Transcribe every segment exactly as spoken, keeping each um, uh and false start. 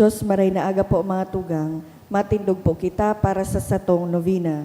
Diyos, maray na aga po, mga tugang. Matindog po kita para sa satong novena.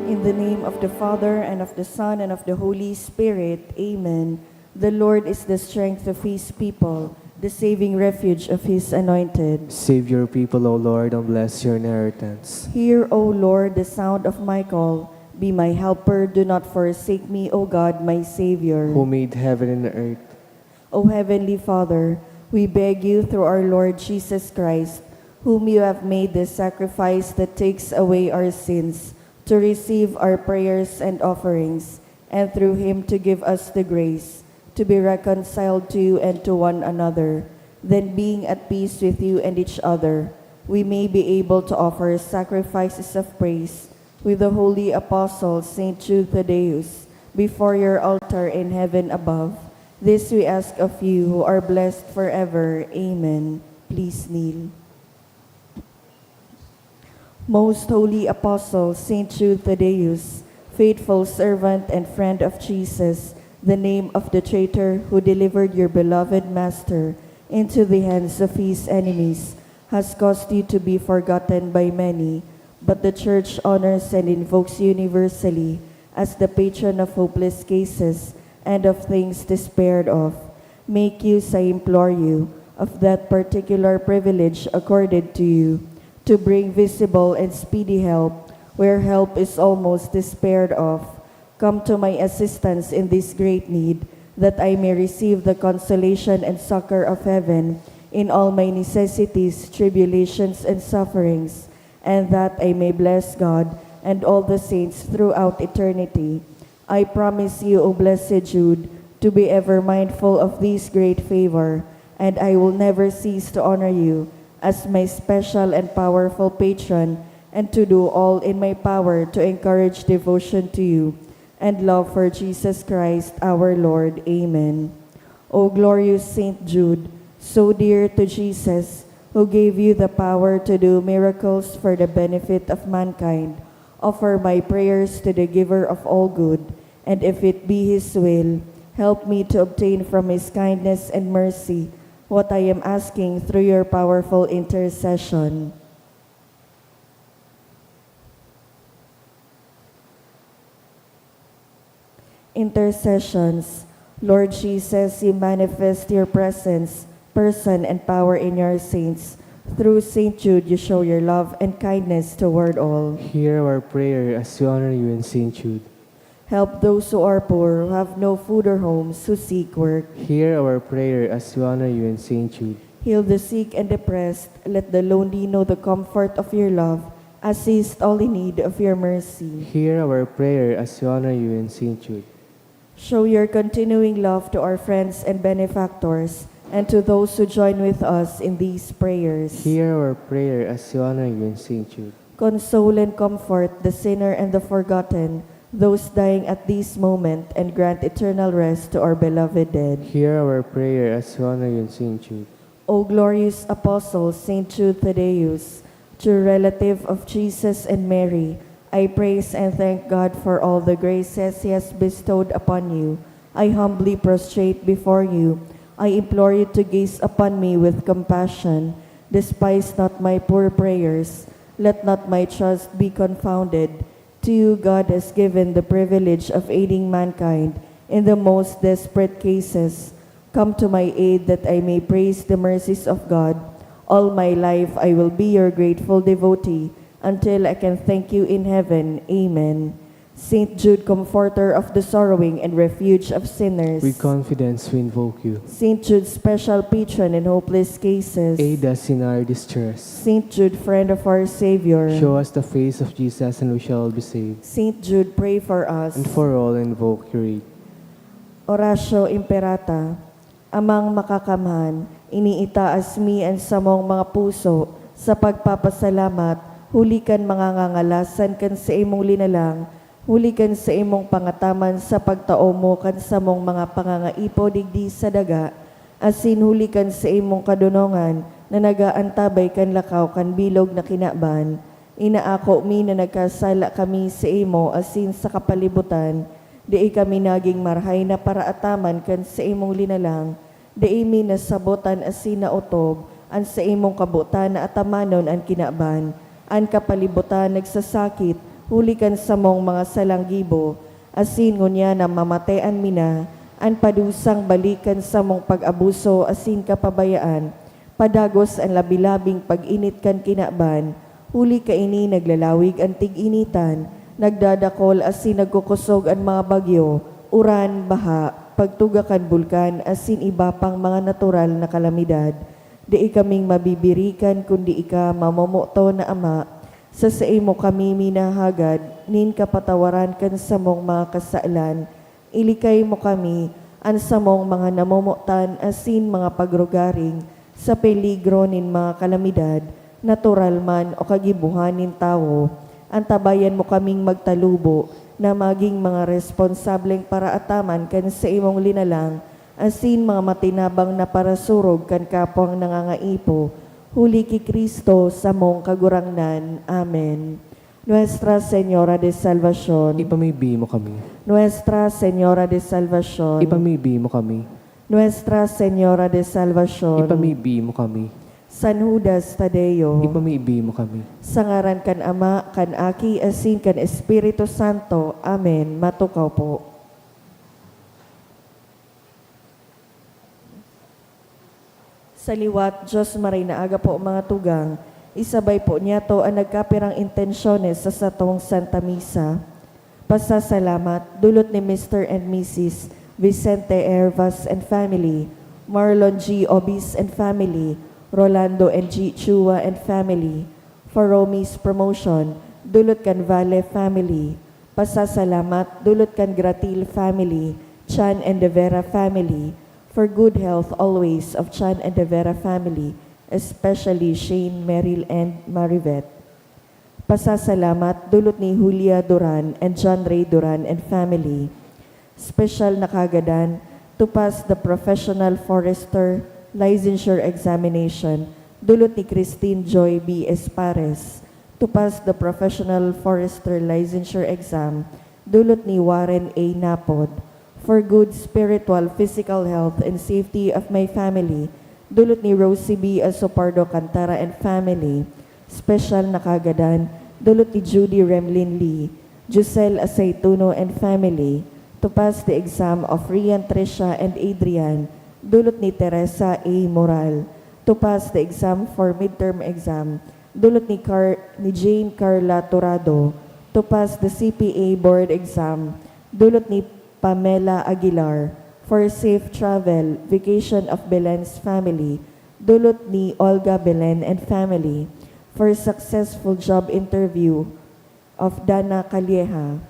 In the name of the Father, and of the Son, and of the Holy Spirit. Amen. The Lord is the strength of His people, the saving refuge of His anointed. Save your people, O Lord, and bless your inheritance. Hear, O Lord, the sound of my call. Be my helper, do not forsake me, O God, my Savior. Who made heaven and earth. O Heavenly Father, we beg you through our Lord Jesus Christ, whom you have made the sacrifice that takes away our sins, to receive our prayers and offerings, and through him to give us the grace to be reconciled to you and to one another. Then, being at peace with you and each other, we may be able to offer sacrifices of praise with the holy apostle Saint Jude Thaddeus before your altar in heaven above. This we ask of you, who are blessed forever. Amen. Please kneel. Most holy apostle Saint Jude Thaddeus, faithful servant and friend of Jesus, the name of the traitor who delivered your beloved Master into the hands of his enemies, has caused you to be forgotten by many, but the Church honors and invokes you universally as the patron of hopeless cases and of things despaired of. Make use, I implore you, of that particular privilege accorded to you, to bring visible and speedy help where help is almost despaired of. Come to my assistance in this great need, that I may receive the consolation and succor of heaven in all my necessities, tribulations, and sufferings, and that I may bless God and all the saints throughout eternity. I promise you, O blessed Jude, to be ever mindful of this great favor, and I will never cease to honor you as my special and powerful patron, and to do all in my power to encourage devotion to you and love for Jesus Christ our Lord. Amen. O glorious Saint Jude, so dear to Jesus, who gave you the power to do miracles for the benefit of mankind, offer my prayers to the Giver of all good, and if it be His will, help me to obtain from His kindness and mercy what I am asking through your powerful intercession. Intercessions. Lord Jesus, you manifest your presence, person, and power in your saints Through Saint Jude, you show your love and kindness toward all. Hear our prayer as we honor you in Saint Jude. Help those who are poor, who have no food or homes, who seek work. Hear our prayer as we honor you in Saint Jude. Heal the sick and depressed. Let the lonely know the comfort of your love. Assist all in need of your mercy. Hear our prayer as we honor you in Saint Jude. Show your continuing love to our friends and benefactors, and to those who join with us in these prayers. Hear our prayer as we honor you in Saint Jude. Console and comfort the sinner and the forgotten, those dying at this moment, and grant eternal rest to our beloved dead. Hear our prayer as we honor you in Saint Jude. O glorious Apostle, Saint Jude Thaddeus, true relative of Jesus and Mary, I praise and thank God for all the graces He has bestowed upon you. I humbly prostrate before you. I implore you to gaze upon me with compassion. Despise not my poor prayers. Let not my trust be confounded. To you God has given the privilege of aiding mankind in the most desperate cases. Come to my aid that I may praise the mercies of God. All my life I will be your grateful devotee until I can thank you in heaven. Amen. Saint Jude, comforter of the sorrowing and refuge of sinners. With confidence we invoke you. Saint Jude, special patron in hopeless cases. Aid us in our distress. Saint Jude, friend of our Savior. Show us the face of Jesus and we shall be saved. Saint Jude, pray for us. And for all invoke your aid. Oratio Imperata. Amang Makakamhan, iniitaas mi an samong mga puso sa pagpapasalamat huli kan mga ngangalasan kan saimong linalang, huli kan saimong pangataman sa pagtao mo kan samong mga pangangaipo digdi sa daga, asin huli kan saimong kadonongan na nag-aantabay kan lakaw kan bilog na kinaban. Inaako mi na nagkasala kami saimo asin sa kapalibutan, dai kami nagin marahay na paraataman kan saimong linalang. Dai mi nasabotan asin naotob an saimong kabotan na atamanon an kinaban. An kapalibutan nagsasakit huli kan samong mga salang gibo, asin ngunyan namamatean mi na an padusang balik kan samong pag-abuso asin kapabayaan. Padagos an labi-labing pag-init kan kinaban, huli kaini naglalawig an tig-initan, nagdadakol asin nagkukosog an mga bagyo, uran, baha, pagtuga kan bulkan asin iba pang mga natural na kalamidad. Dai kaming mabibirikan kun dai ka mamomoton na Ama. Sa saimo kami minahagad nin kapatawaran kan samong mga kasalan. Ilikay mo kami, an samong mga namomotan asin mga pagrugaring sa peligro nin mga kalamidad, natural man o kagibohan nin tawo. Antabayan mo kaming magtalubo na magin mga responsableng paraataman kan saimong linalang asin mga matinabang na parasurog kan kapwang nangangaipo, huli ki Cristo, samong Kagurangnan. Amen. Nuestra Señora de Salvacion. Ipamibi mo kami. Nuestra Señora de Salvacion. Ipamibi mo kami. Nuestra Señora de Salvacion. Ipamibi mo kami. San Judas Tadeo. Ipamibi mo kami. Sa ngaran kan Ama, kan Aki, asin kan Espiritu Santo. Amen. Matukaw po. Sa liwat, Diyos, maray na aga po, mga tugang. Isabay po niyato an nagkapirang intensyones sa satong Santa Misa. Pasasalamat, dulot ni Mister and Missus Vicente Hervas and family, Marlon G. Obis and family, Rolando and G. Chua and family, for Romy's promotion, dulot kan Valle family. Pasasalamat, dulot kan Gratil family, Chan and De Vera family, for good health always of Chan and De Vera family, especially Shane, Meryl, and Marivet. Pasasalamat, dulot ni Julia Duran and John Ray Duran and family. Special na kagadan, to pass the professional forester licensure examination, dulot ni Christine Joy B. Espares. To pass the professional forester licensure exam, dulot ni Warren A. Napod. For good spiritual, physical health, and safety of my family, dulot ni Rosie B. Asopardo Cantara and family. Special na kagadan, dulot ni Judy Remlin Lee, Giselle Aceituno and family, to pass the exam of Rian Tricia and Adrian, dulot ni Teresa A. Moral. to pass the exam for midterm exam, dulot ni Car-, ni Jane Carla Torado, to pass the C P A board exam, dulot ni Pamela Aguilar, for safe travel, vacation of Belen's family, dulot ni Olga Belen and family, for successful job interview of Dana Calleja,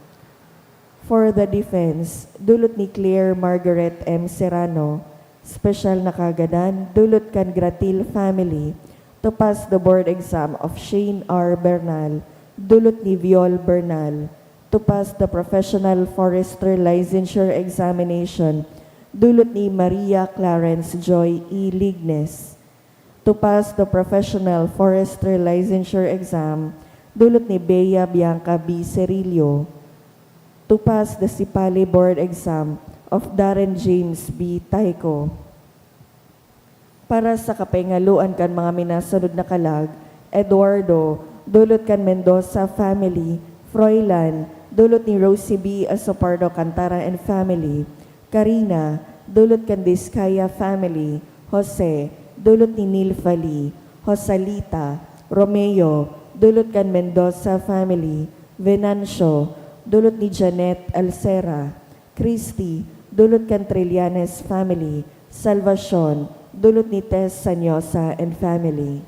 for the defense, dulot ni Claire Margaret M. Serrano, special na kagadan, dulot kan Gratil family, to pass the board exam of Shane R. Bernal, dulot ni Viol Bernal, to pass the professional forester licensure examination, dulot ni Maria Clarence Joy E. Lignes, to pass the professional forester licensure exam, dulot ni Bea Bianca B. Cerillo, to pass the Sipali board exam of Darren James B. Taico. Para sa kapengaloan kan mga minasunod na kalag, Eduardo, dulot kan Mendoza family, Froilan, dulot ni Rosie B. Asopardo Cantara and family, Karina, dulot kan Discaya family, Jose, dulot ni Neil Fali, Josalita, Romeo, dulot kan Mendoza family, Venancio, dulot ni Janet Alcera, Christy, dulot kan Trillanes family, Salvacion, dulot ni Tess Sanyosa and family.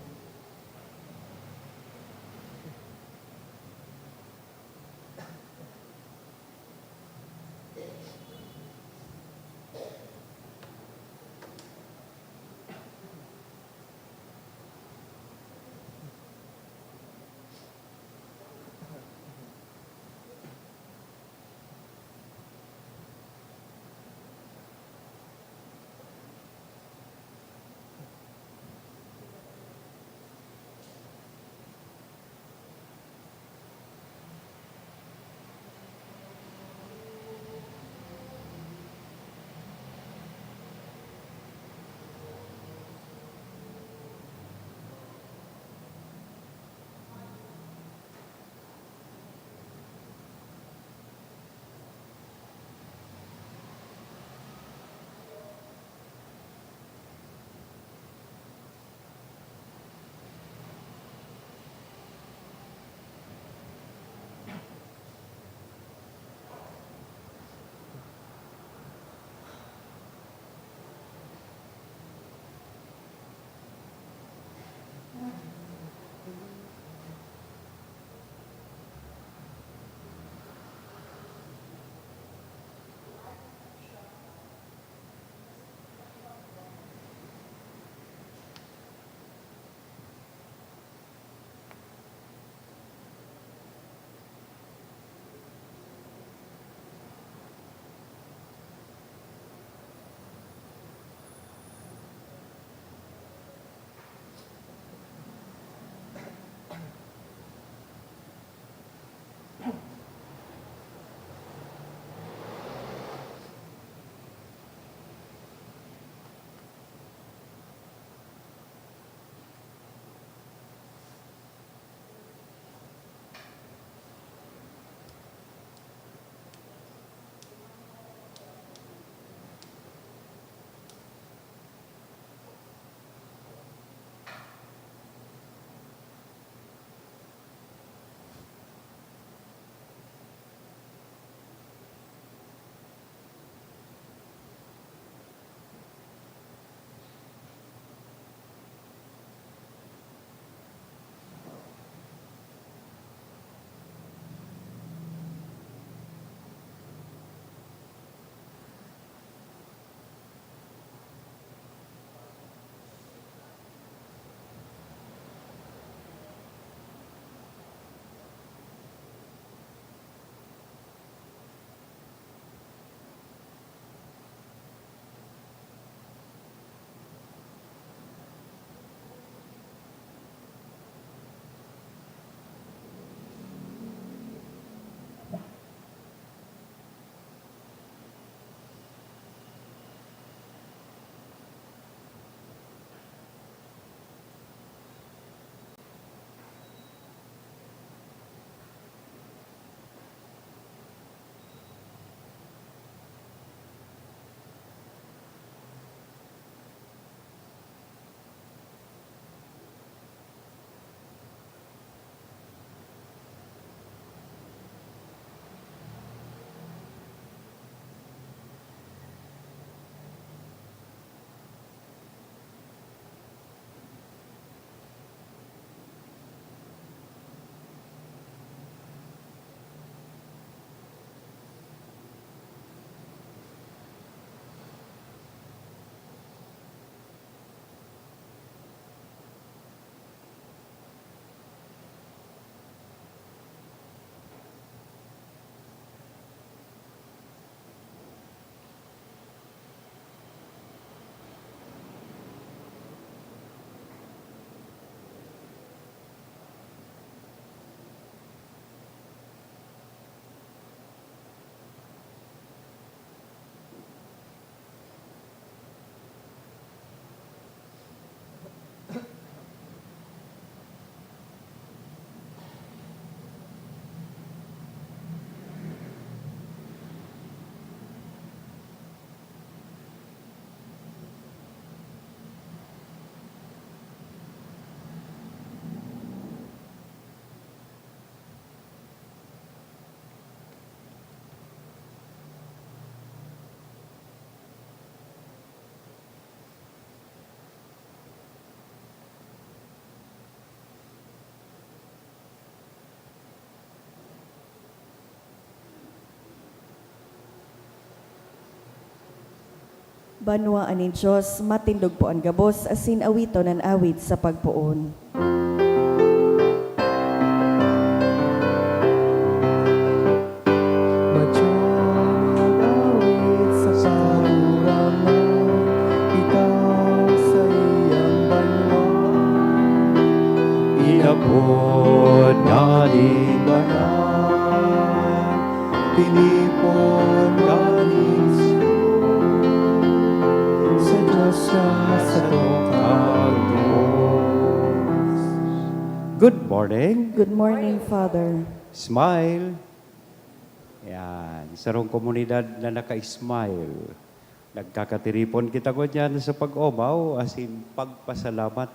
Banwaan nin Dios, matindog po an gabos, asin awiton an awit sa pagpoon. Madyang mag-awit sa Kagurangnan, ikaw sa iyang banwa. Inapod na nin banal, tinipon ka nin Dios, sa Dios na satong kagabos. Good morning. Good morning, Father. Smile. Yan. Sarong komunidad na naka-smile. Nagkakatiripon kita ngunyan sa pag-omaw, asin pagpasalamat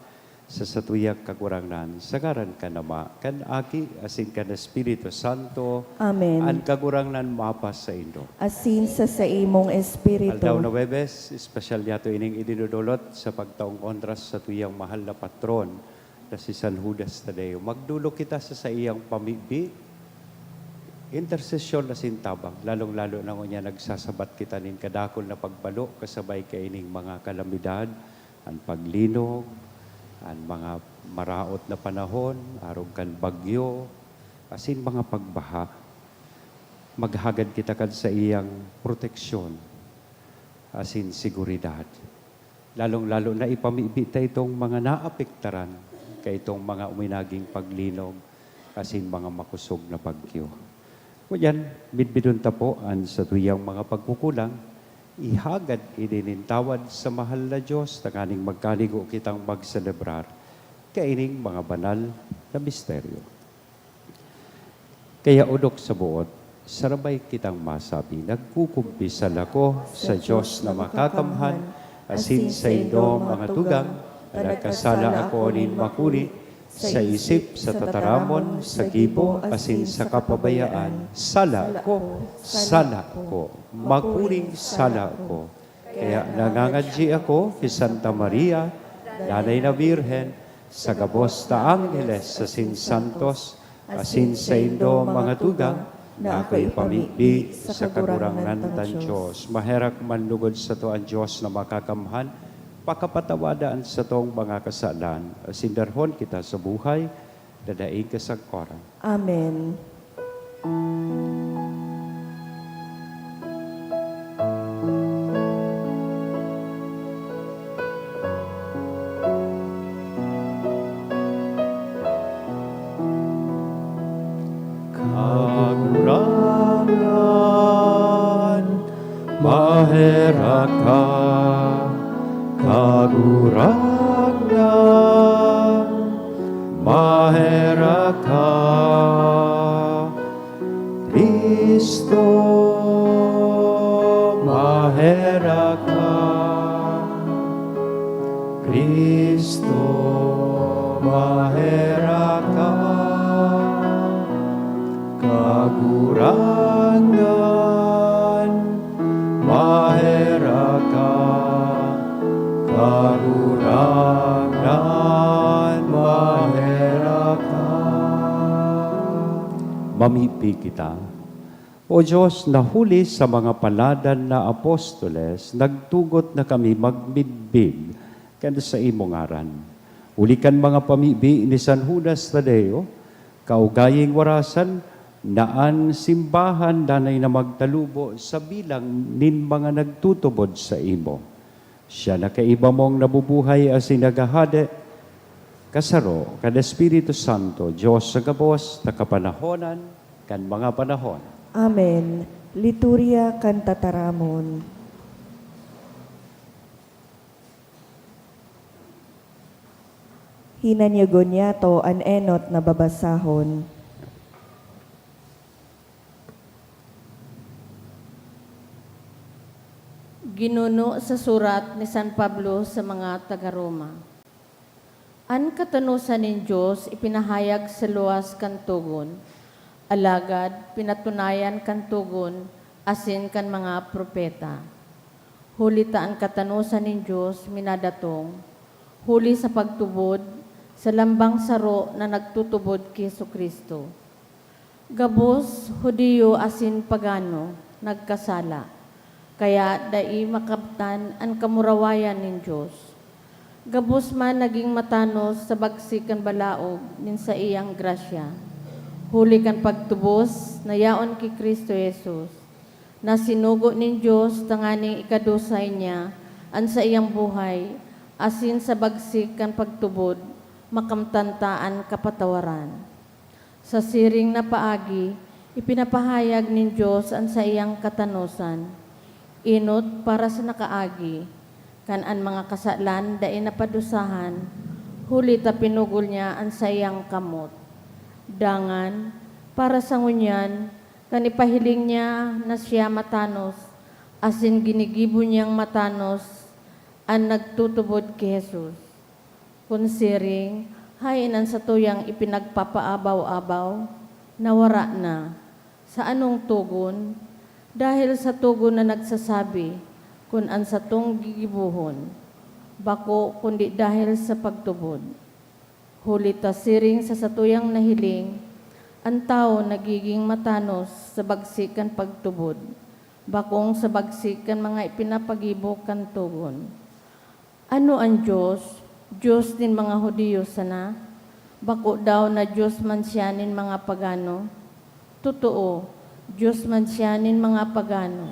sa satuyang Kagurangnan, sa ngaran kan Ama, kan Aki, asin kan Espiritu Santo. Amen. An Kagurangnan mapasaindo. Asin sa saimong espiritu. Aldaw na Huwebes, espesyal niyato ining idinodolot sa pagtaong onra sa satuyang mahal na patron na si San Judas Tadeo. Magdolok kita sa saiyang pamibi, intersesyon asin tabang, lalong-lalo na ngunyan nagsasabat kita nin kadakul na pagbalo kasabay kaining mga kalamidad, an paglinog, an mga maraot na panahon, arog kan bagyo, asin mga pagbaha. Maghagad kita kan saiyang proteksyon asin seguridad. Lalong-lalo na ipamibi ta itong mga naapektaran kaitong mga uminaging paglinog asin mga makosog na bagyo. Ngunyan, midbidon ta po an satuyang mga pagkukulang, ihagad ini nin tawad sa mahal na Dios tanganing magkanigo kitang magselebrar kaining mga banal na misteryo. Kaya, odok sa boot, sarabay kitang masabi, "Nagkukumpisal ako sa Dios na makakamhan, asin saindo, mga tugang, na nagkasala ako nin makuri, sa isip, sa tataramon, sa gibo, asin sa kapabayaan. Sala ko, sala ko, makuring sala ko." Kaya nangangadyi ako ki Santa Maria, Nanay na Birhen, sa gabos na angheles asin santos, asin saindo, mga tugang, na ako ipamibi sa Kagurangnan tang Dios. Maherak man lugod sato an Dios na makakamhan, pakapatawada an satong mga kasalan, asin darhon kita sa buhay na daing kasagkoran. Amen. Kagurangnan, maherak ka. Kagurangnan, maherak ka. Cristo, maherak ka. Cristo, maherak ka. Kagurangnan, maherak ka. Kagurangnan, maherak ka. Mamibi kita. O Dios, na huli sa mga paladan na apostoles, nagtugot na kami magmidbid kan saimo ngaran. Huli kan mga pamibi ni San Judas Tadeo, kaugaying warasan na an simbahan danay na magtalubo sa bilang nin mga nagtutubod saimo. Siya na kaiba mong nabubuhay asin naghahade, kasaro kan Espiritu Santo, Dios sa gabos na kapanahonan kan mga panahon. Amen. Liturya kan Tataramon. Hinanyagon niyato an enot na babasahon. Ginuno sa surat ni San Pablo sa mga taga-Roma. An katanosan nin Dios ipinahayag sa luwas kan togon, alagad pinatunayan kan togon asin kan mga propeta. Huli ta an katanosan nin Dios minadatong, huli sa pagtubod, sa lambang saro na nagtutubod ki Jesu-Cristo. Gabos, Judio asin pagano, nagkasala. Kaya dai makabtan an kamurawayan nin Dios. Gabos man nagin matanos sa bagsik kan balaog nin saiyang grasya. Huli kan pagtubos na yaon ki Cristo Jesus, na sinugo nin Dios tanganing ikadusay niya an saiyang buhay, asin sa bagsik kan pagtubod, makamtan ta an kapatawaran. Sa siring na paagi, ipinapahayag nin Dios an saiyang katanosan, enot para sa nakaagi, kan an mga kasalan dai na padusahan, huli ta pinugol niya an saiyang kamot. Dangan, para sa ngunyan, kan ipahiling niya na siya matanos, asin ginigibo niyang matanos an nagtutubod ki Jesus. Kun siring, haen an satuyang ipinagpapaabaw-abaw? Nawara na. Sa anong togon? Dahel sa togon na nagsasabi, kun an satong gigibohon, bako kundi dahel sa pagtubod. Huli ta siring sa satuyang nahiling, an tawo nagigin matanos sa bagsik kan pagtubod, bakong sa bagsik kan mga ipinapagibo kan togon. Ano an Dios? Dios nin mga Judio sana? Bako daw na Dios man siya nin mga pagano? Totoo, Dios man siya nin mga pagano.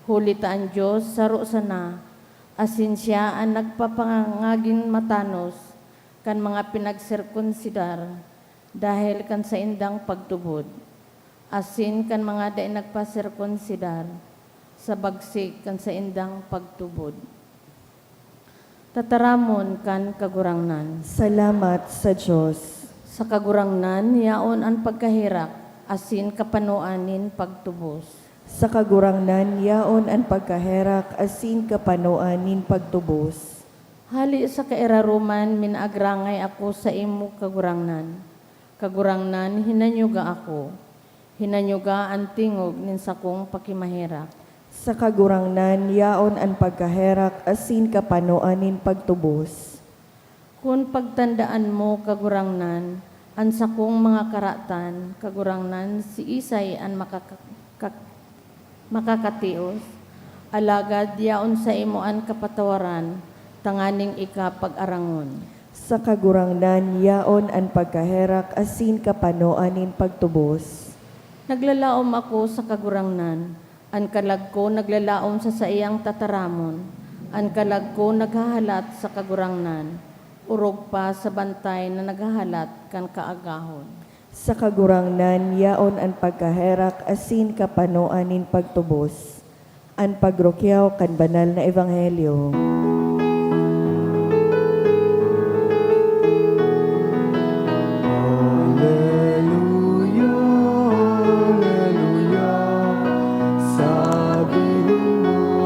Huli ta an Dios saro sana, asin siya an nagpapangagin matanos kan mga pinagsirkunsidar dahel kan saindang pagtubod, asin kan mga dai nagpasirkunsidar sa bagsik kan saindang pagtubod. Tataramon kan Kagurangnan. Salamat sa Dios. Sa Kagurangnan yaon an pagkaherak asin kapanoan nin pagtubos. Sa Kagurangnan yaon an pagkaherak asin kapanoan nin pagtubos. Hale sa kairaroman minaagrangay ako saimo, Kagurangnan. Kagurangnan, hinanyuga ako. Hinanyuga an tingog nin sakong pakimaherak. Sa Kagurangnan yaon an pagkaherak asin kapanoan nin pagtubos. Kun pagtandaan mo, Kagurangnan, an sakong mga karatan, Kagurangnan, siisay an makaka-, kak-, makakatios? Alagad yaon saimo an kapatawaran tanganing ika pag-arangon. Sa Kagurangnan yaon an pagkaherak asin kapanoan nin pagtubos. Naglalaom ako sa Kagurangnan, an kalag ko naglalaom sa saiyang tataramon, an kalag ko naghahalat sa Kagurangnan, orog pa sa bantay na naghahalat kan kaagahon. Sa Kagurangnan yaon an pagkaherak asin kapanoan nin pagtubos. An pagrukyaw kan banal na ebanghelyo. Aleluya, aleluya. Sabihon mo,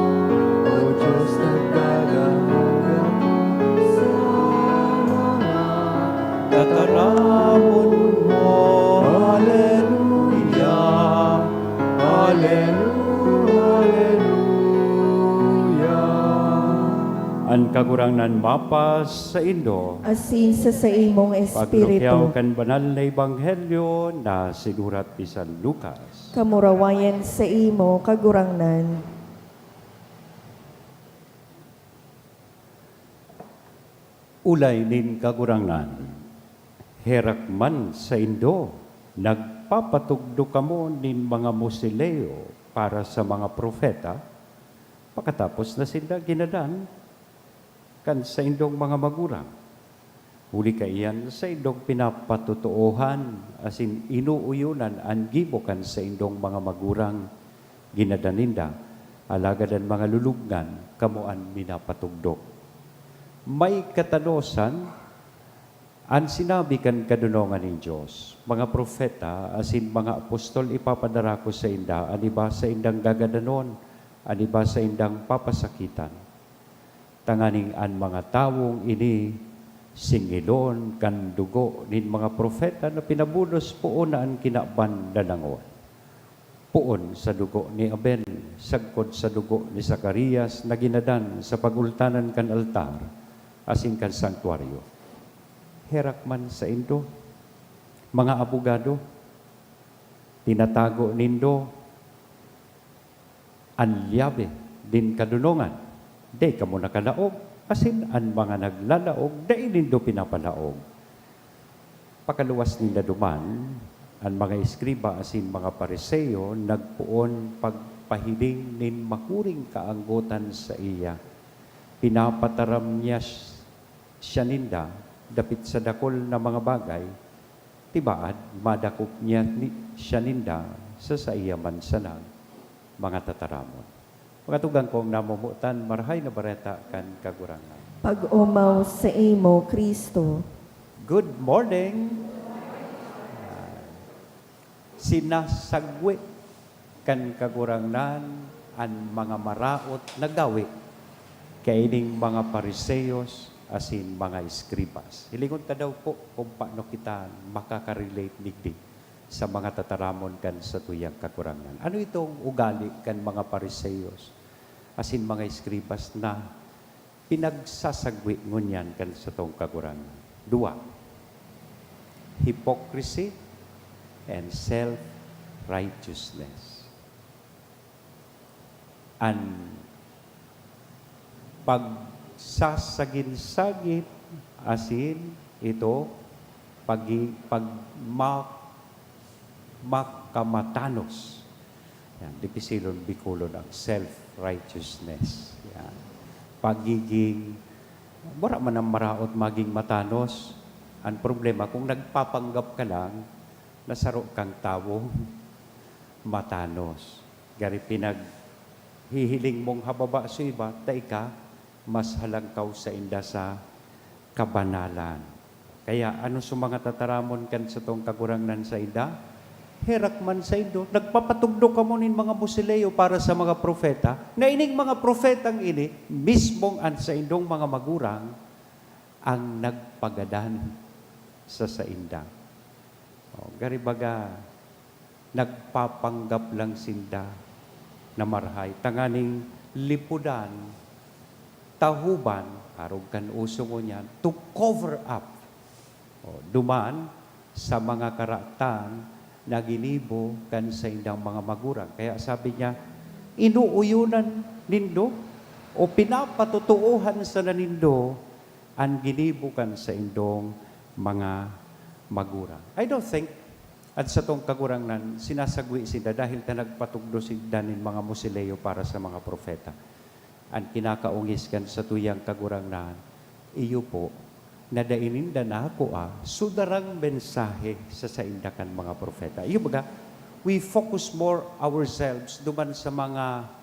O Diyos, nagdadangog ako sa mga tataramon mo. Aleluya, aleluya, aleluya. An Kagurangnan mapasaindo. Asin sa saimong espiritu. Pagrukyaw kan banal na ebanghelyo na sinurat ni San Lucas. Kamurawayan saimo, Kagurangnan. Olay nin Kagurangnan, herak man saindo, nagpapatugdo kamo nin mga mausoleo para sa mga propeta, pakatapos na sinda ginadan kan saindong mga magurang. Huli kaiyan, saindong pinapatotoohan asin inooyonan an gibo kan saindong mga magurang. Ginadan ninda, alagad an mga lulubngan, kamo an minapatugdok. May katanosan an sinabi kan kadonongan nin Dios, "Mga propeta asin mga apostol ipapadara ko sainda, an iba saindang gagadanon, an iba saindang papasakitan." Tanganing an mga tawong ini singilon kan dugo nin mga propeta na pinabunos poon na an kinaban nalangon. Poon sa dugo ni Abel, sagkod sa dugo ni Zacarias na ginadan sa pagultanan kan altar asin kan santuaryo. Herak man saindo, mga abogado, tinatago nindo An lyabe nin kadonongan, dai kamo nakalaog, asin an mga naglalaog, dai nindo pinapalaog. Pakaluwas ninda duman, an mga eskriba asin mga Fariseo nagpoon pagpahiling nin makuring kaanggotan saiya. Pinapataram niya s-, siya ninda dapit sa dakul na mga bagay, tibaad, madakop niya ni-, siya ninda sa saiya man sanang mga tataramon. Mga tugang kong namomotan, Marahay na Bareta kan Kagurangnan. Pag-omaw saimo, Cristo. Good morning! Ah, sinasagwe kan Kagurangnan an mga maraot na gawe kaining mga Fariseos asin mga eskribas. Hilingon ta daw po kung paano kita makaka-relate digdi sa mga tataramon kan satuyang Kagurangnan. Ano itong ugali kan mga Fariseos asin mga eskribas na pinagsasagwe ngunyan kan satong Kagurangnan? Dua, hypocrisy and self-righteousness. An pagsasagin-sagin asin ito, pagi-, pag-, ma-, makamatanos. Yan, dipisilon Bicolon ang self-righteousness. Yan. Pagiging, wala man ang maraot maging matanos. Ang problema, kung nagpapanggap ka lang na saro kang tawong matanos. Gari pinaghihiling mong hababa sa iba, ta ika mas halangkaw sainda sa kabanalan. Kaya ano sa mga tataramon kan satong Kagurangnan sainda? Herak man saindo, nagpapatugdo kamo nin mga mausoleo para sa mga propeta, na ining mga propetang ini, mismong an saindong mga magurang ang nagpagadan sa sainda. O, gari baga, nagpapanggap lang sinda na marahay, tanganing lipudan, tahoban, arog kan uso ngunyan, to cover up. O, duman sa mga karatan na ginibo kan saindang mga magurang. Kaya sabi niya, "Inuuyonan nindo o pinapatotoohan sana nindo an ginibo kan saindong mga magurang." I don't think an satong Kagurangnan sinasagwi sinda dahil ta nagpatugdo sinda nin mga mausoleo para sa mga propeta. An kinakaongis kan satuyang Kagurangnan, iyo po, na dai ninda nakua so darang mensahe sa sainda kan mga propeta. Iyo baga, we focus more ourselves duman sa mga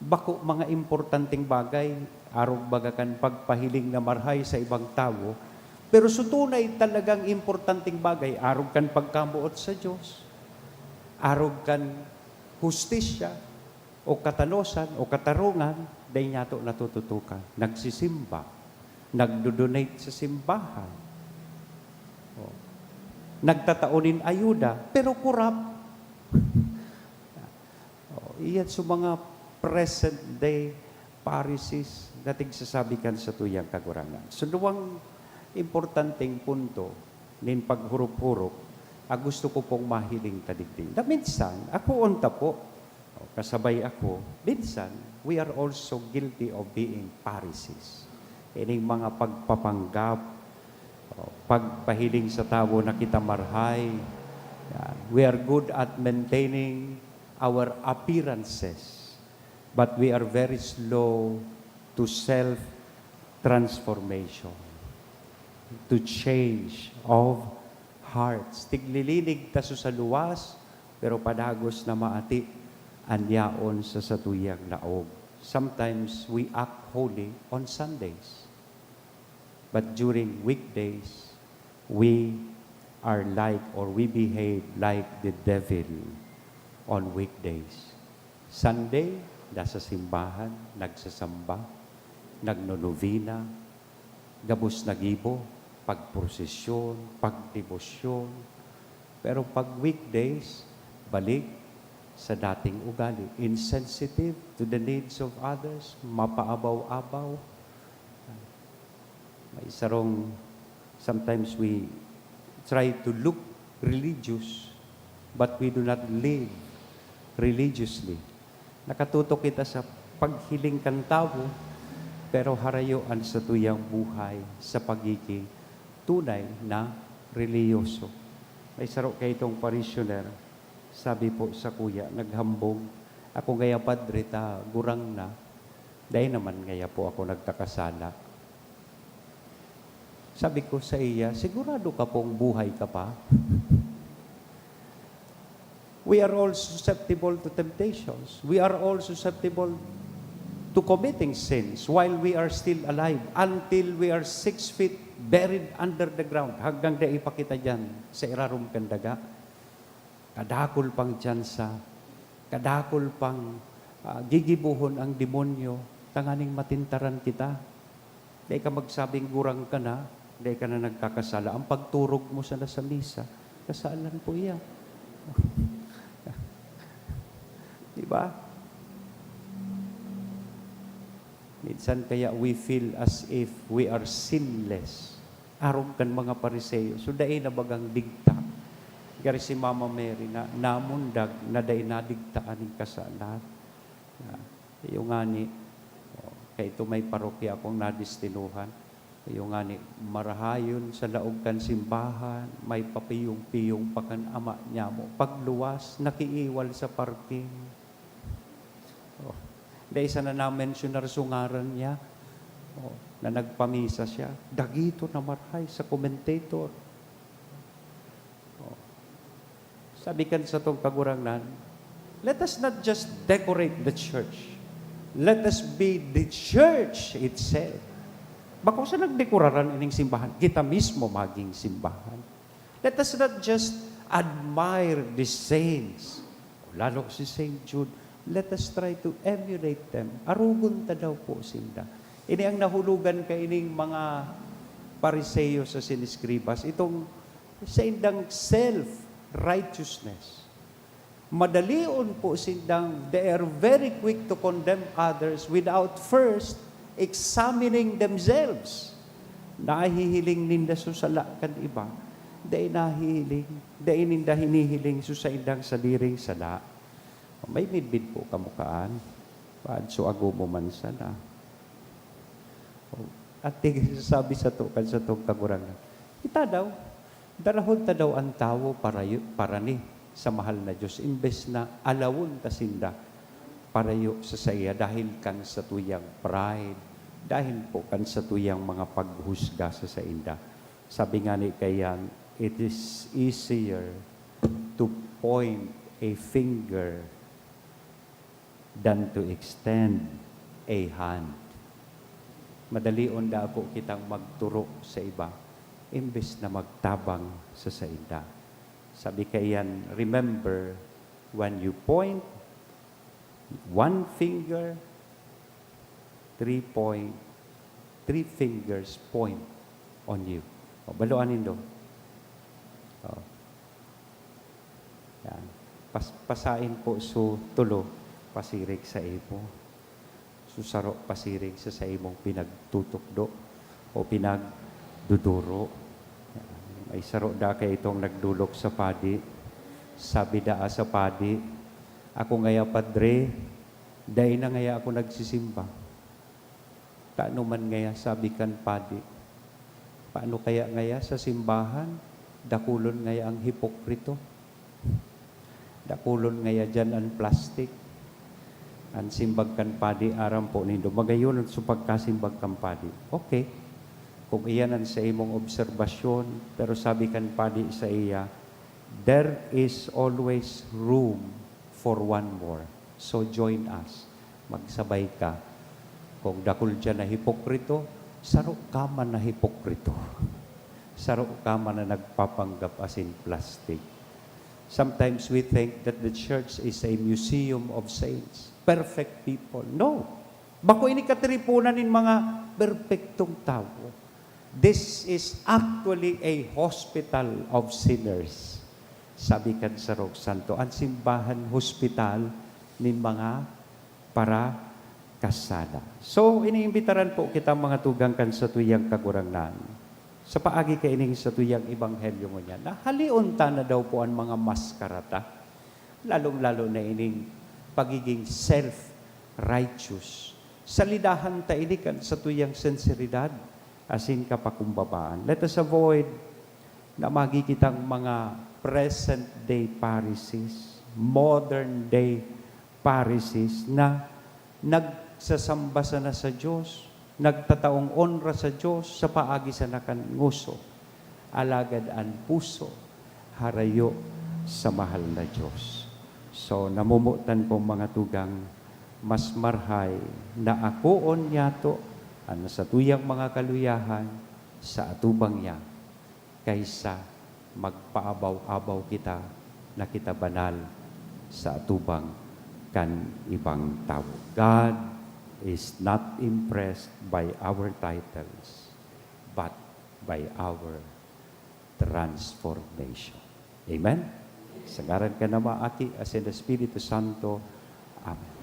bako mga importanteng bagay, arog baga kan pagpahiling na marahay sa ibang tawo, pero sa tunay talagang importanteng bagay, arog kan pagkamoot sa Dios, arog kan hustisya, o katanosan, o katarongan, dai niyato natututukan. Nagsisimba, nagdo-donate sa simbahan, o, nagtatao nin ayuda, pero korap. Oh, iyan sa mga present day Pharisees na tigsasabi kan satuyang Kagurangnan. So, duwang importanteng punto nin paghurup-hurup, a gusto ko pong mahiling ta digdi. Na minsan, akoon ta po, o, kasabay ako, minsan, we are also guilty of being Pharisees. Ining mga pagpapanggap, o, pagpahiling sa tawo na kita marahay. Yan. We are good at maintaining our appearances, but we are very slow to self-transformation, to change of hearts. Tiglilinig ta sa luwas, pero padagos na maati an yaon sa satuyang laog. Sometimes we act holy on Sundays. But during weekdays, we are like or we behave like the devil on weekdays. Sunday, nasa simbahan, nagsasamba, nagnonovena, gabos na gibo, pagprosesyon, pagdebosyon. Pero pag weekdays, balik sa dating ugali, insensitive to the needs of others, mapaabaw-abaw. May sarong, sometimes we try to look religious, but we do not live religiously. Nakatutok kita sa paghiling kan tawo, pero harayo an satuyang buhay sa pagiging tunay na relihiyoso. May saro kaitong parishioner, sabi po sakuya, naghambog, "Ako ngaya, Padre, ta gurang na, dai naman ngaya po ako nagkakasala." Sabi ko sa iya, "Sigurado ka pong buhay ka pa?" We are all susceptible to temptations. We are all susceptible to committing sins while we are still alive, until we are six feet buried under the ground, hanggang dai pa kita diyan sa irarom kan daga. Kadakul pang tsansa, kadakul pang, ah, gigibohon ang demonyo tanganing matintaran kita. Dai ka magsabing gurang ka na, dai ka na nagkakasala. Ang pagturog mo sana sa misa, kasalan po iyan. Di ba? Minsan kaya we feel as if we are sinless. Arog kan mga Pariseo, so dai na bagang digta. Gari si Mama Mary na namundag na dai nadigtaan nin kasalan. Ah, iyo ngani, oh, kaito may parokya akong nadestinuhan. Iyo ngani, marahayon sa laog kan simbahan, may papiyong-piyong pa kan ama niyamo. Pagluwas, nakiiwal sa parking. Oh, dai sana na-mensionar so ngaran niya, oh, na nagpamisa siya. Dagiton na marahay sa commentator. Oh. Sabi kan satong Kagurangnan, "Let us not just decorate the church. Let us be the church itself." Bako sa nagdekoraran ining simbahan, kita mismo maging simbahan. Let us not just admire the saints, o lalo si Saint Jude. Let us try to emulate them. Arogon ta daw po sinda. Ini ang nahulugan kaining mga Pariseo sa sineskribas, itong saindang self-righteousness. Madalion po sindang, they are very quick to condemn others without first examining themselves. Nahihiling ninda so sala kan iba, dai nahihiling, dai ninda hinihiling so saindang sadiring sala. May midbid po kamo kaan, paadso agomo man sana. At tig-, sabi sato kan satong Kagurangnan, "Kita daw, darahon ta daw an tawo parayo, parani sa mahal na Dios, imbes na alawon ta sinda parayo sa saiya dahil kan satuyang pride, dahil po kan satuyang mga paghusga sa sainda." Sabi ngani kaiyan, "It is easier to point a finger than to extend a hand." Madalion daw po kitang magturo sa iba, imbes na magtabang sa sainda. Sabi kaiyan, "Remember, when you point one finger, three point, three fingers point on you." O, baloan nindo. O. Yan. Pas-, pasain po so tulo, pasiring sa imo. So saro, pasiring sa, sa imong pinagtutukdo o pinagduduro. Yan. May saro da kaitong nagdolok sa padi. Sabi daa sa padi, "Ako ngaya, Padre, dai na ngaya ako nagsisimba." "Tano man ngaya?" sabi kan padi. "Paano kaya ngaya sa simbahan? Dakulon ngaya ang hipokrito? Dakulon ngaya diyan an plastik?" An simbag kan padi, aram po nindo, magayon so pagkasimbag kan padi. Okay, kung iyan an sa imong obserbasyon, pero sabi kan padi sa iya, "There is always room for one more. So join us." Magsabay ka. Kung dakul diyan na hipokrito, saro ka man na hipokrito. Saro ka man na nagpapanggap asin plastik. Sometimes we think that the church is a museum of saints, perfect people. No. Bako ini katiriponan nin mga perpektong tawo. This is actually a hospital of sinners. Sabi kan sarong santo, an simbahan, hospital nin mga parakasala. So, iniimbitaran po kita, mga tugang, kan satuyang Kagurangnan, sa paagi kaining satuyang ebanghelyo ngunyan, na haleon ta na daw po an mga maskara ta, lalong-lalo na ining pagiging self-righteous. Salidahan ta ini kan satuyang sinseridad asin kapakumbabaan. Let us avoid na magi kitang mga present-day Pharisees, modern-day Pharisees na nagsasamba sana sa Diyos, nagtataong onra sa Diyos sa paagi sana kan ngoso, alagad an puso harayo sa mahal na Diyos. So, namomotan kong mga tugang, mas marhay na akoon niyato an satuyang mga kaluyahan sa atubang niya kaysa magpaabaw-abaw kita na kita banal sa atubang kan ibang tawo. God is not impressed by our titles, but by our transformation. Amen? Sa ngaran kan Ama, Aki, asin Espiritu Santo. Amen.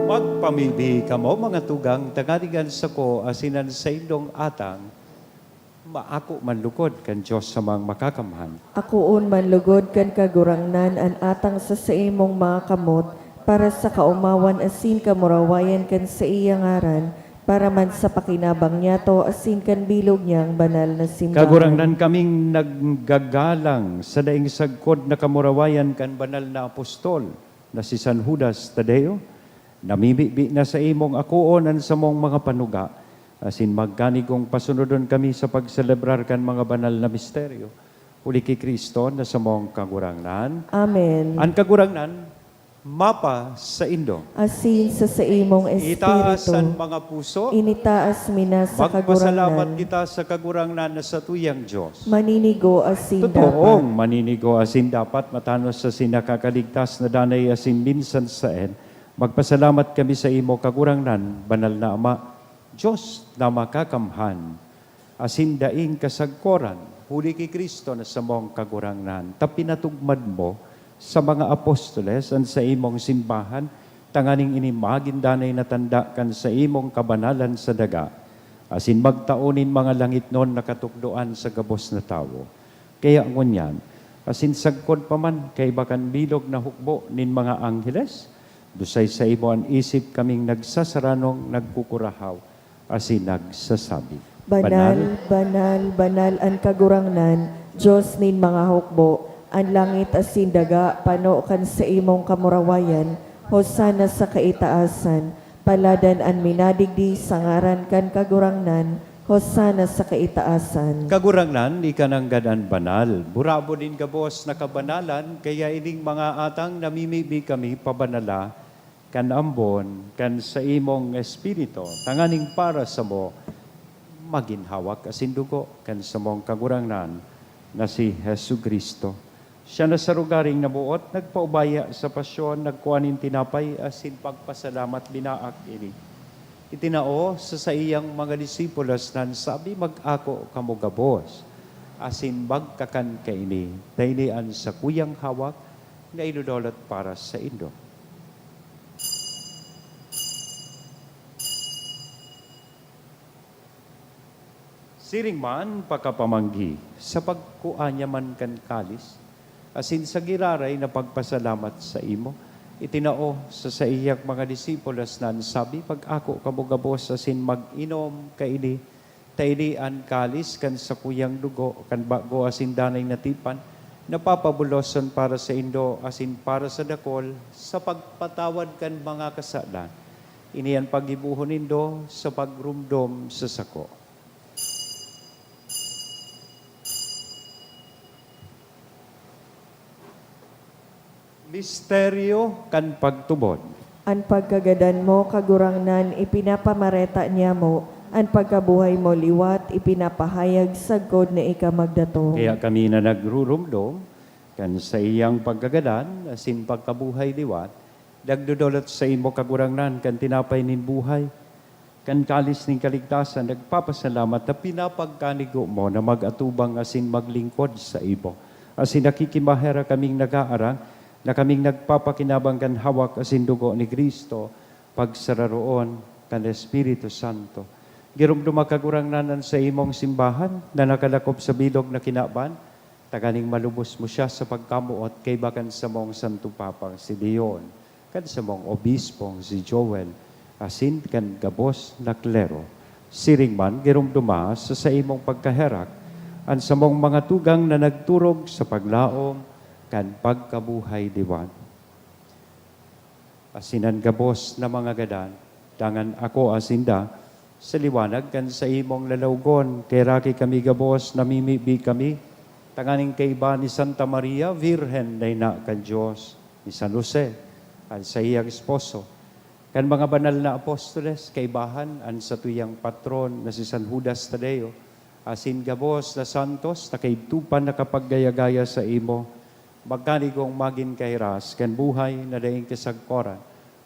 Magpamibi kamo, mga tugang, tanganing an sako asin an saindong atang maako man lugod kan Dios Amang Makakamhan. Akoon man lugod kan Kagurangnan an atang sa saimong mga kamot para sa kaomawan asin kamurawayan kan saiya ngaran, para man sa pakinabang niyato asin kan bilog niyang banal na simbahan. Kagurangnan, kaming naggagalang sa daing sagkod na kamurawayan kan banal na apostol na si San Judas Tadeo. Namimibi na saimong akoon an samong mga panuga, asin magkanigong pasunodon kami sa pagselebrar kan mga banal na misteryo, huli ki Cristo na samong Kagurangnan. Amen. An Kagurangnan mapasaindo. Asin sa saimong espiritu. Itaas an mga puso. Initaas mi na sa Kagurangnan. Magpasalamat kita sa Kagurangnan na satuyang Dios. Maninigo asin dapat. Totoong maninigo asin dapat, matanos asin nakakaligtas na danay asin minsan saen. Magpasalamat kami saimo, Kagurangnan, Banal na Ama, Dios na Makakamhan, asin daing kasagkoran, huli ki Cristo na samong Kagurangnan, ta pinatugmad mo sa mga apostoles an saimong simbahan, tanganing ini magin danay na tanda kan saimong kabanalan sa daga, asin magtao nin mga langitnon na katukdoan sa gabos na tawo. Kaya ngunyan, asin sagkod pa man kaiba kan bilog na hukbo nin mga angheles, dusay saimo an isip kaming nagsasaranong nagkukurahaw asin nagsasabi, Banal, banal, banal an Kagurangnan, Dios nin mga hukbo. An langit asin daga pano kan saimong kamurawayan. Hosana sa kaitaasan. Paladan an minadigdi sa ngaran kan Kagurangnan. Hosana sa kaitaasan. Kagurangnan, ika nanggad an banal. Burabod nin gabos na kabanalan, kaya ining mga atang namimibi kami pabanala kan ambon kan saimong Espiritu, tanganing para samo magin hawak asin dugo kan samong Kagurangnan na si Jesu-Cristo. Siya na sa rogaring naboot, nagpaubaya sa pasyon, nagkua nin tinapay asin pagpasalamat, binaak ini. Itinao sa saiyang mga disipulos na an sabi, "Mag-ako kamo gabos, asin magkakan kaini, ta ini an sakuyang hawak na idodolot para saindo." Siring man, pakapamanggi, sa pagkua niya man kan kalis, asin sa giraray na pagpasalamat saimo, Itinao sa saiyang mga disipulos na an sabi, "Mag-ako kamo gabos asin mag-inom kaini, ta ini an kalis kan sakuyang dugo, kan bago asin danay na tipan, na papabuloson para saindo asin para sa dakol sa pagpatawad kan mga kasalan. Ini an paggibohon nindo sa pagromdom sa sako." Misteryo kan pagtubod. An pagkagadan mo, Kagurangnan, ipinapamareta niamo, an pagkabuhay mo liwat ipinapahayag sagkod na ika magdatong. Kaya kami na nagrurumdom kan saiyang pagkagadan asin pagkabuhay liwat, nagdodolot saimo, Kagurangnan, kan tinapay nin buhay, kan kalis nin kaligtasan, nagpapasalamat na pinapagkanigo mo na mag-atubang asin maglingkod saimo. Asin nakikimaherak kaming nag-aarang na kaming nagpapakinabang kan hawak asin dugo ni Cristo, pagsararoon kan Espiritu Santo. Giromdoma, Kagurangnan, an saimong simbahan na nakalakop sa bilog na kinaban, tanganing malubos mo siya sa pagkamoot kaiba kan samong Santo Papang si Leon, kan samong Obispong si Joel, asin kan gabos na klero. Siring man, giromdoma sa saimong pagkaherak an samong mga tugang na nagturog sa paglaom kan pagkabuhay liwat. Asin an gabos na mga gadan, dangan ako asin da, sa liwanag kan saimong lalawgon, kaheraki kami gabos, namimibi kami, tanganing kaiba ni Santa Maria, Birhen na ina kan Dios, ni San Jose, an saiyang esposo, kan mga banal na apostoles, kaibahan an satuyang patron na si San Judas Tadeo, asin gabos na santos na kaidto pa nakapaggaya-gaya saimo, magkanigong magin kahiras kan buhay na daing kasagkoran,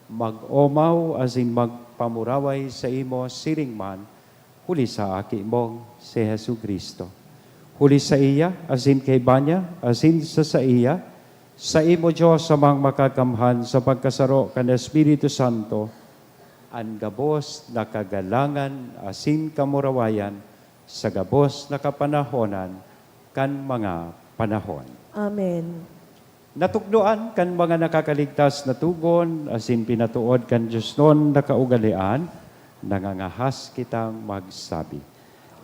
mag-omaw asin magpamuraway saimo siring man, huli sa Aki mong si Jesu-Cristo. Huli saiya, asin kaiba niya, asin sa saiya, saimo, Dios Amang Makakamhan, sa pagkasaro kan Espiritu Santo, an gabos na kagalangan asin kamurawayan sa gabos na kapanahonan kan mga panahon. Amen. Natukdoan kan mga nakakaligtas na tugon asin pinatood kan diosnon na kaugalean, nangangahas kitang magsabi,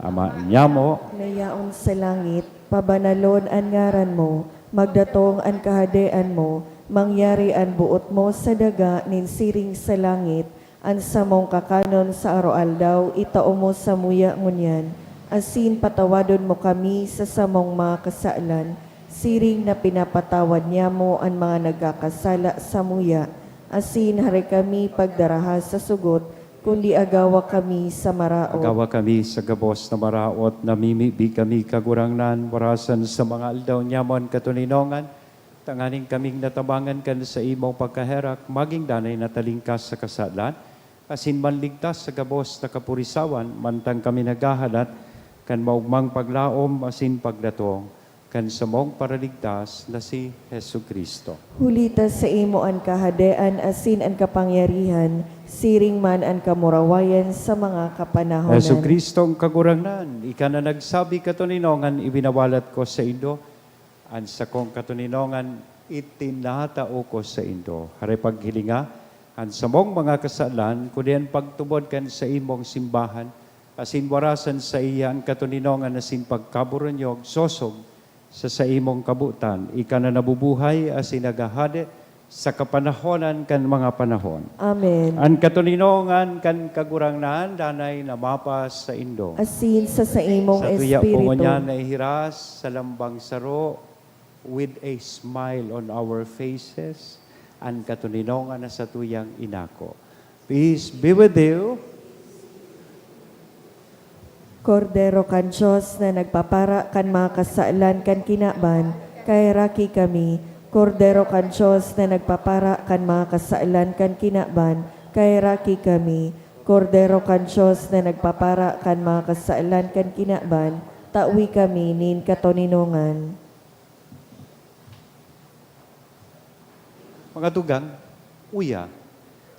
Ama niamo na yaon sa langit, pabanalon an ngaran mo, magdatong an kahadean mo, mangyari an boot mo sa daga nin siring sa langit. An samong kakanon sa aroaldaw itao mo samuya ngunyan, asin patawadon mo kami sa samong mga kasalan, siring na pinapatawad niamo an mga nagkakasala samuya, asin hare kami pagdaraha sa sugot, kundi agawa kami sa maraot. Agawa kami sa gabos na maraot, namimibi kami, Kagurangnan, warasan sa mga aldaw niamo an katoninongan, tanganing kaming natabangan kan saimong pagkaherak, maging danay na talingkas sa kasalan, asin manligtas sa gabos na kapurisawan, mantang kami naghahalat kan maogmang paglaom asin pagdatong kan samong Paraligtas na si Jesu-Cristo. Huli ta saimo an kahadean asin an kapangyarihan, siring man an kamurawayan sa mga kapanahonan. Jesu-Cristong Kagurangnan, ika na nagsabi, "Katoninongan ibinawalat ko saindo, an sakong katoninongan itinatao ko saindo." Hare paghilinga an samong mga kasalan, kundi an pagtubod kan saimong simbahan, asin warasan saiya an katoninongan asin pagkaboronyog, sosog sa saimong kabotan. Ika na nabubuhay asin naghahade sa kapanahonan kan mga panahon. Amen. An katoninongan kan Kagurangnan danay na mapasaindo. Asin sa saimong Sa tuya po espiritu. Ngunyan na ihiras sa lambang saro, with a smile on our faces, an katoninongan na satuyang inako. Peace be with you. Kordero kan Dios na nagpapara kan mga kasalan kan kinaban, kaheraki kami. Kordero kan Dios na nagpapara kan mga kasalan kan kinaban, kaheraki kami. Kordero kan Dios na nagpapara kan mga kasalan kan kinaban, tawi kami nin katoninongan. Mga tugang, uya,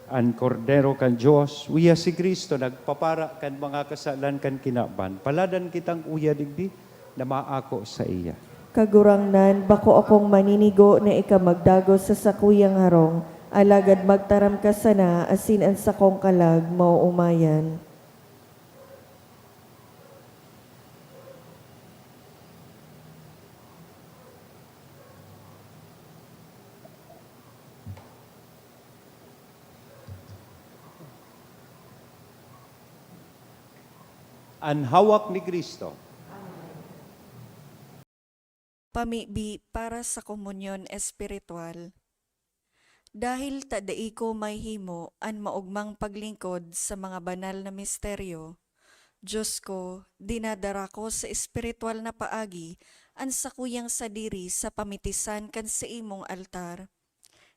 an Kordero kan Dios, uya si Cristo nagpapara kan mga kasalan kan kinaban. Paladan kitang uya digdi na maako saiya. Kagurangnan, bako akong maninigo na ika magdagos sa sakuyang harong, Alagad magtaram ka sana asin an sakong kalag maoomayan. An hawak ni Cristo. Pamibi para sa komunyon espiritual. Dahil ta dai ko mahihimo an maogmang paglingkod sa mga banal na misteryo, Diyos ko, dinadara ko sa espiritual na paagi an sakuyang sadiri sa pamitisan kan saimong altar.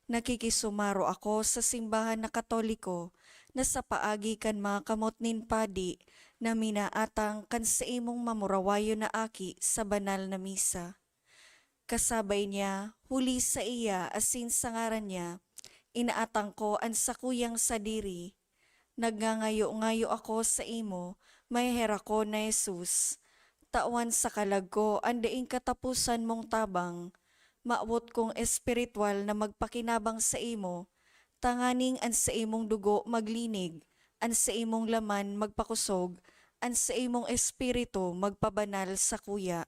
Nakikisumaro ako sa simbahan na Katoliko na sa paagi kan mga kamot nin padi na minaatang kan saimong mamurawayon na aki sa banal na misa. Kasabay niya, huli saiya asin sa ngaran niya, inaatang ko an sakuyang sadiri. Nagngangayo-ngayo ako saimo, maheherakon na Jesus. Tawan sa kalag ko an daing kataposan mong tabang. Mawot kong espiritual na magpakinabang saimo, tanganing an saimong dugo maglinig, an saimong laman magpakosog, an saimong espiritu magpabanal sakuya.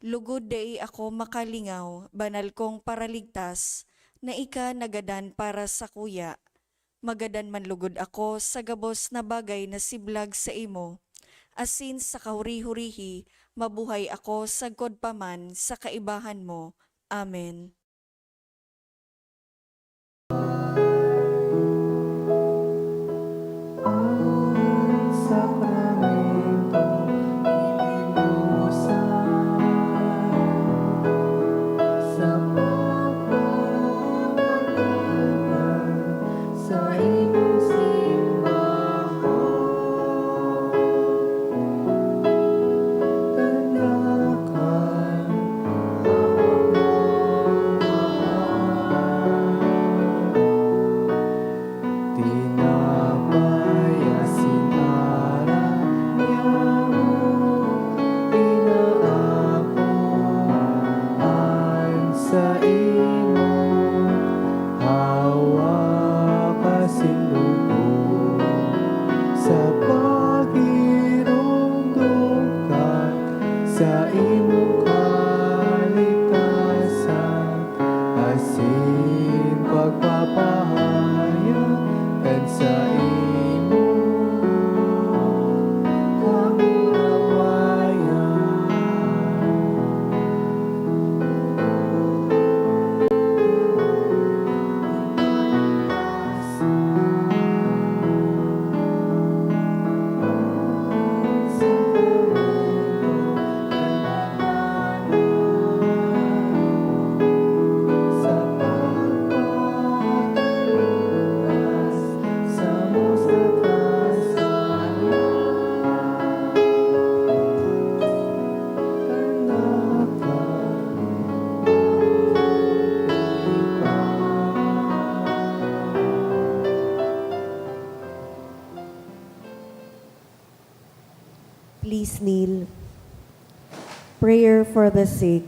Lugod dai ako makalingaw, banal kong Paraligtas, na ika nagadan para sakuya. Magadan man lugod ako sa gabos na bagay na siblag saimo, asin sa kahuri-hurihi mabuhay ako sagkod pa man sa kaibahan mo. Amen. Please kneel. Prayer for the sick.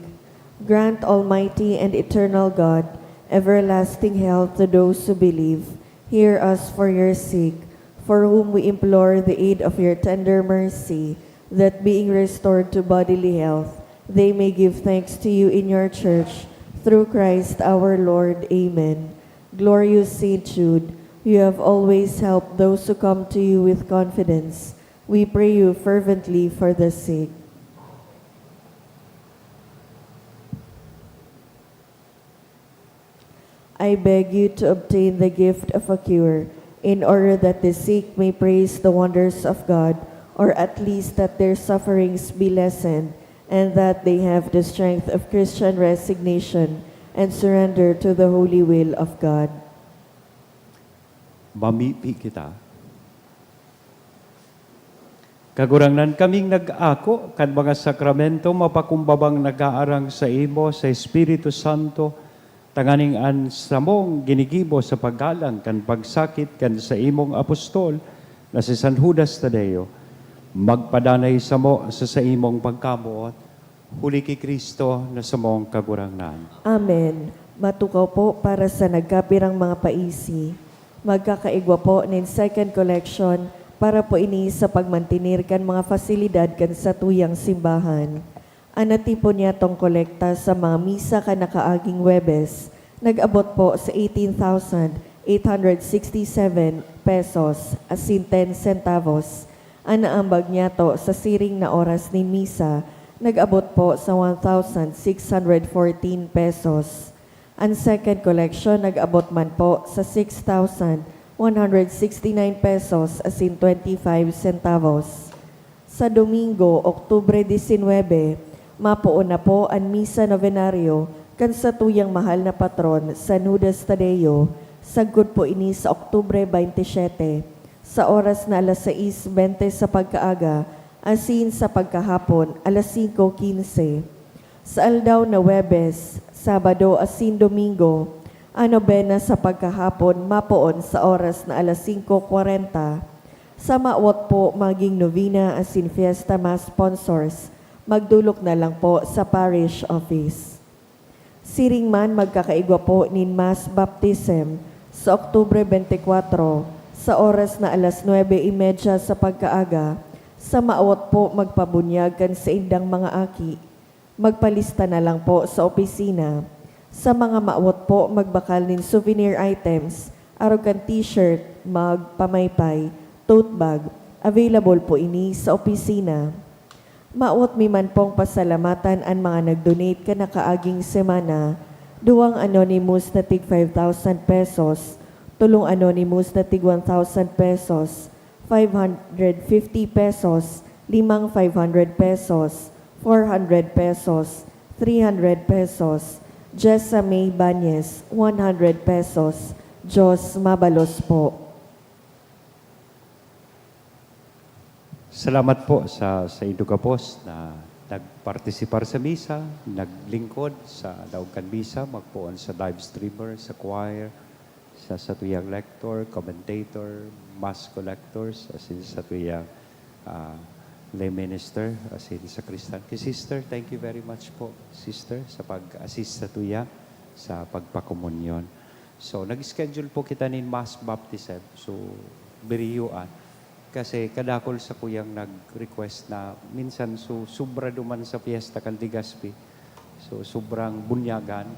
Grant, Almighty and Eternal God, everlasting health to those who believe. Hear us for your sick, for whom we implore the aid of your tender mercy, that being restored to bodily health, they may give thanks to you in your church, through Christ our Lord. Amen. Glorious Saint Jude, you have always helped those who come to you with confidence. We pray you fervently for the sick. I beg you to obtain the gift of a cure, in order that the sick may praise the wonders of God, or at least that their sufferings be lessened, and that they have the strength of Christian resignation and surrender to the holy will of God. Mamipi kita. Kagurangnan, kaming nag-ako kan mga sakramento mapakumbabang nag-aarang saimo sa Espiritu Santo, tanganing an samong ginigibo sa paggalang kan pagsakit kan saimong apostol na si San Judas Tadeo, magpadanay samo sa saimong pagkamoot, huli ki Cristo na samong Kagurangnan. Amen. Matukaw po para sa nagkapirang mga paisi. Magkakaigwa po nin second collection para po ini sa pagmantener kan mga fasilidad kan satuyang simbahan. An natipon niyatong kolekta sa mga misa kan nakaaging Huwebes nag-abot po sa eighteen thousand eight hundred sixty seven pesos asin ten centavos. An naambag niyato sa siring na oras nin misa nag-abot po sa one thousand six hundred fourteen pesos. An second collection nag-abot man po sa six thousand one hundred sixty nine pesos asin twenty five centavos. Sa Domingo, Oktubre disinwebe, mapoon na po an Misa Novenario kan satuyang mahal na patron, San Judas Tadeo, sagkod po ini sa Oktubre baynte siyete, sa oras na alas sais bente sa pagkaaga, asin sa pagkahapon, alas singko kinse. Sa aldaw na Huwebes, Sabado asin Domingo, an nobena sa pagkahapon mapoon sa oras na alas singko kwarenta. Sa mawot po maging novena asin fiesta mass sponsors, magdolok na lang po sa parish office. Siring man, magkakaigwa po nin mass baptism sa Oktubre bente kwatro, sa oras na alas nuebe y media sa pagkaaga. Sa mawot po magpabunyag kan saindang mga aki, magpalista na lang po sa opisina. Sa mga mawot po magbakal nin souvenir items, arog kan t-shirt, mug, pamaypay, tote bag, available po ini sa opisina. Mawot mi man pong pasalamatan an mga nag-donate kan nakaaging semana, duwang anonymous na tig five thousand pesos, tolong anonymous na tig one thousand pesos, five hundred fifty pesos, limang five hundred pesos, four hundred pesos, three hundred pesos. Jessa May Banyes, one hundred pesos. Diyos mabalos po. Salamat po sa, sa indo gabos na nagpartisipar sa misa, naglingkod sa laog kan misa, magpoon sa live streamer, sa choir, sa satuyang lector, commentator, mass collectors, asin satuyang ah, lay minister, asin sakristan. Kay sister, thank you very much po, sister, sa pag-assist satuya sa pagpakomunyon. So, nag-schedule po kita nin mass baptism. So, biriyoan. Kasi kadakol sakuyang nag-request na minsan su-, sobra duman sa Fiesta kan Legazpi. So, sobrang bunyagan.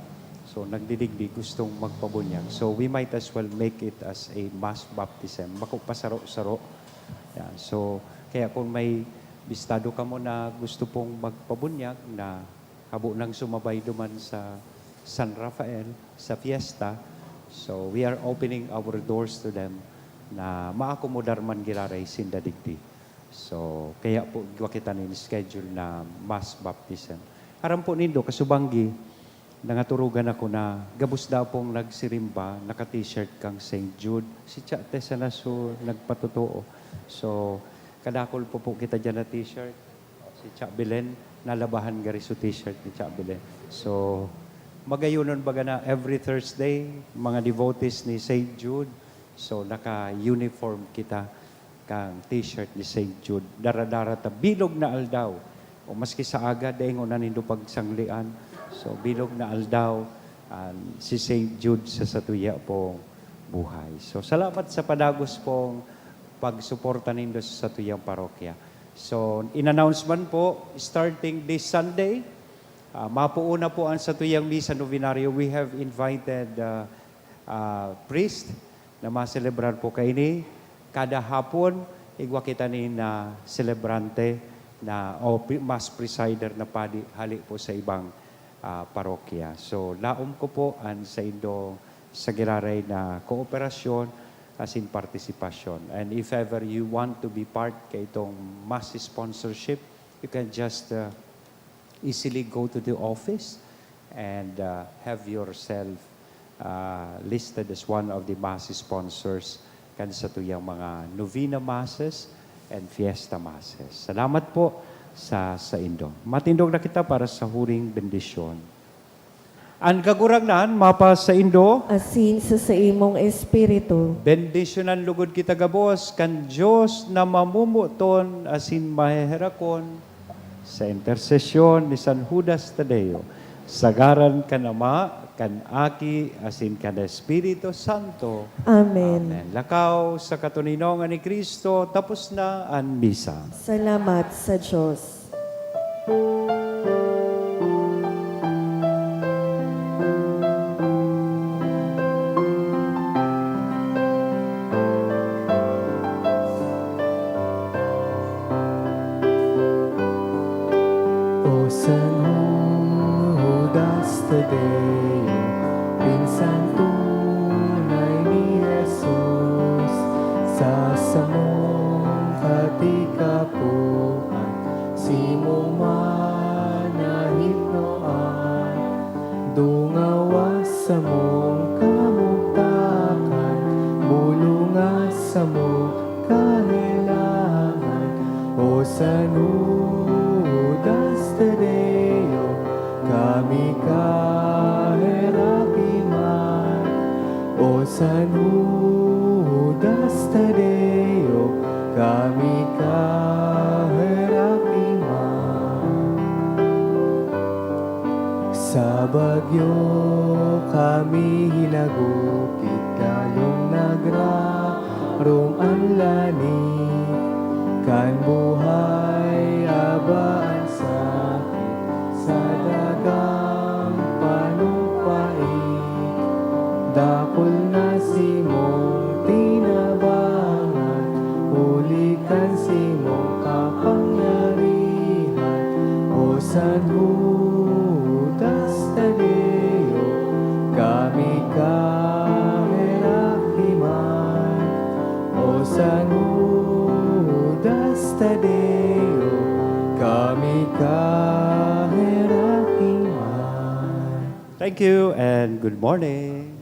So, nagdidigdi, gustong magpabunyag. So, we might as well make it as a mass baptism. Bako pa saro-saro. Yan. So, kaya kung may bistado kamo na gusto pong magpabunyag na habo nang sumabay duman sa San Rafael, sa fiesta, so we are opening our doors to them na maakomodar man giraray sinda digdi. So, kaya po igwa kita nin schedule na mass baptism. Aram po nindo, kasubanggi, nangaturugan ako na gabos daw pong nagsirimba, naka-t-shirt kang Saint Jude. Si Cha Tessa na so nagpatotoo. So, kadakol po po kita dyan na t-shirt. Si Cha Belen, nalabahan gari so t-shirt ni Cha Belen. So, magayonon baga na every Thursday, mga devotees ni Saint Jude, so naka-uniform kita kang t-shirt ni Saint Jude. Dara-dara ta bilog na aldaw. O maski sa aga, dai ngona nindo pagsanglian. So, bilog na aldaw, an si Saint Jude sa satuya pong buhay. So, salamat sa padagos pong pagsuporta nindo sa satuyang parokya. So, in-announce man po, starting this Sunday, ah, mapoon na po an satuyang misa novenario. We have invited, ah, ah, priest na maselebrar po kaini. Kada hapon, igwa kita nin, ah, selebrante na, o pi-, mass presider na padi hali po sa ibang, ah, parokya. So, laom ko po an saindo sa giraray na kooperasyon asin partisipasyon. And if ever you want to be part kaitong mass sponsorship, you can just, ah, easily go to the office and, ah, have yourself, ah, listed as one of the mass sponsors kan satuyang mga novena masses and fiesta masses. Salamat po sa saindo. Matindog na kita para sa huring bendisyon. An Kagurangnan mapasaindo. Asin sa saimong espiritu. Bendisyonan lugod kita gabos kan Dios na mamomoton asin maheherakon, sa intersesyon ni San Judas Tadeo, sa ngaran kan Ama, Kan Aki asin kan Espiritu Santo. Amen. Amen. Lakaw sa katoninongan ni Cristo, tapos na an misa. Salamat sa Diyos. O San Judas Tadeo, pinsan tunay ni Jesus, sa samong katikapoan, simong man nahipnoan. Dungawa samong kamugtakan, bulonga samong kahelangan. O San Judas Tadeo, kami kaheraki man. O San Judas Tadeo, kami kaheraki man. Sa bagyo kami hinagupit, lalong nagrarom an lani. Kan buhay aba an sakit, sa dagang panupait. Dakul na simong tinabangan, huli kan simong kapangyarihan. O San Judas Tadeo, kami kaheraki man. O San Judas Tadeo, kami kaheraki man. Thank you and good morning.